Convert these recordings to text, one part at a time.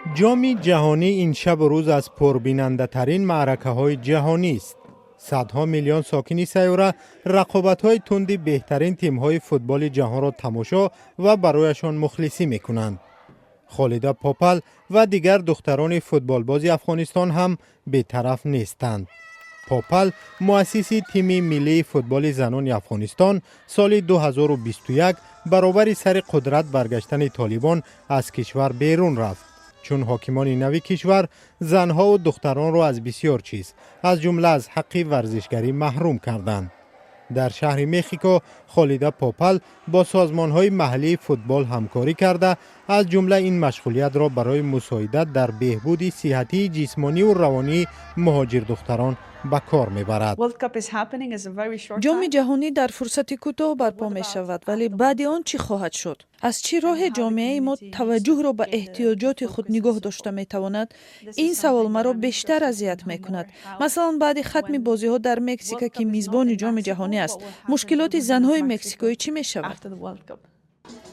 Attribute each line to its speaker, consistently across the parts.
Speaker 1: Ҷоми ҷаҳонӣ ин шабу рӯз аз пурбинандатарин маъракаҳои ҷаҳонист. Садҳо миллион сокини сайёра рақобатҳои тунди беҳтарин тимҳои футболи ҷаҳонро тамошо ва барояшон мухлисӣ мекунанд. Холида Попал ва дигар духтарони футболбози Афғонистон ҳам бетараф нестанд. Попал, муассиси тими миллии футболи занони Афғонистон, соли 2021 баробари сари қудрат баргаштани Толибон аз кишвар берун рафт, чун ҳокимони нави кишвар занҳову духтаронро аз бисёр чиз, аз ҷумла аз ҳаққи варзишгарӣ, маҳрум карданд. Дар шаҳри Мехико Холида Попал бо созмонҳои маҳаллии футбол ҳамкорӣ карда, аз ҷумла ин машғулиятро барои мусоидат дар беҳбуди сиҳатии ҷисмониву равонии муҳоҷирдухтарон ба кор мебарад.
Speaker 2: Ҷоми ҷаҳонӣ дар фурсати кӯтоҳ барпо мешавад, вале баъди он чӣ хоҳад шуд? Аз чӣ роҳе ҷомеаи мо таваҷҷӯҳро ба эҳтиёҷоти худ нигоҳ дошта метавонад? Ин савол маро бештар азият мекунад. Масалан, баъди хатми бозиҳо дар Мексика, ки мизбони Ҷоми ҷаҳонӣ аст, мушкилоти занҳои мексикоӣ чӣ мешавад?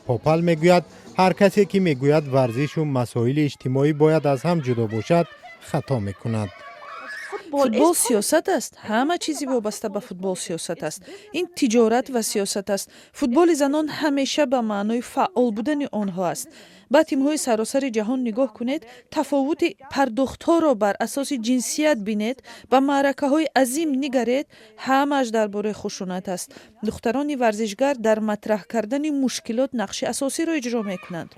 Speaker 1: Попал мегӯяд, ҳар касе ки мегӯяд, варзишу масоили иҷтимоӣ бояд аз ҳам ҷудо бошад, хато мекунад.
Speaker 2: Футбол сиёсат аст. Ҳама чизи вобаста ба футбол сиёсат аст. Ин тиҷорат ва сиёсат аст. Футболи занон ҳамеша ба маънои фаъол будани онҳо аст. Ба тимҳои саросари ҷаҳон нигоҳ кунед, тафовути пардохтҳоро бар асоси ҷинсият бинед, ба маъракаҳои азим нигаред. Ҳамааш дар бораи хушунат аст. Духтарони варзишгар дар матраҳ кардани мушкилот нақши асосиро иҷро мекунанд.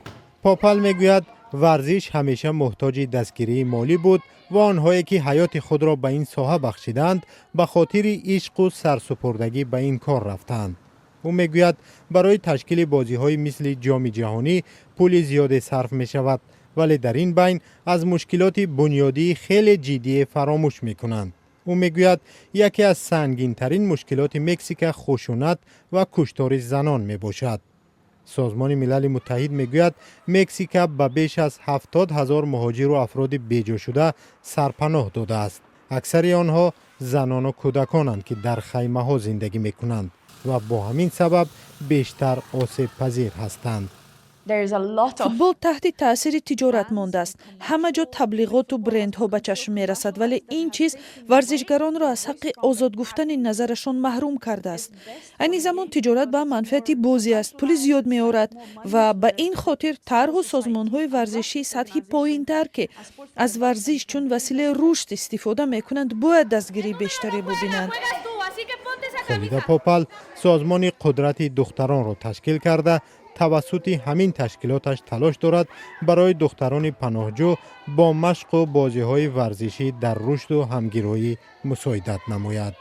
Speaker 1: Попал мегӯяд, варзиш ҳамеша муҳтоҷи дастгирии молӣ буд ва онҳое ки ҳаёти худро ба ин соҳа бахшидаанд, ба хотири ишқу сарсупурдагӣ ба ин кор рафтаанд. Ӯ мегӯяд, барои ташкили бозиҳои мисли Ҷоми ҷаҳонӣ пули зиёде сарф мешавад, вале дар ин байн аз мушкилоти бунёдии хеле ҷиддие фаромӯш мекунанд. Ӯ мегӯяд, яке аз сангинтарин мушкилоти Мексика хушунат ва куштори занон мебошад. Созмони Милали Муттаҳид мегӯяд, Мексика ба беш аз 70 000 муҳоҷиру афроди беҷошуда сарпаноҳ додааст. Аксари онҳо занону кӯдаконанд, ки дар хаймаҳо зиндагӣ мекунанд ва бо ҳамин сабаб бештар осебпазир ҳастанд.
Speaker 2: Футбол таҳти таъсири тиҷорат мондааст. Ҳама ҷо таблиғоту брендҳо ба чашм мерасад, вале ин чиз варзишгаронро аз ҳаққи озод гуфтани назарашон маҳрум кардааст. Айни замон тиҷорат ба манфиати бозӣ аст, пули зиёд меорад ва ба ин хотир тарҳу созмонҳои варзишии сатҳи поинтар, ки аз варзиш чун василаи рушд истифода мекунанд, бояд дастгирии бештаре бубинанд.
Speaker 1: Холида Попал созмони «Қудрати духтаронро» ташкил карда, тавассути ҳамин ташкилоташ талош дорад, барои духтарони паноҳҷӯ бо машқу бозиҳои варзишӣ дар рушду ҳамгироӣ мусоидат намояд.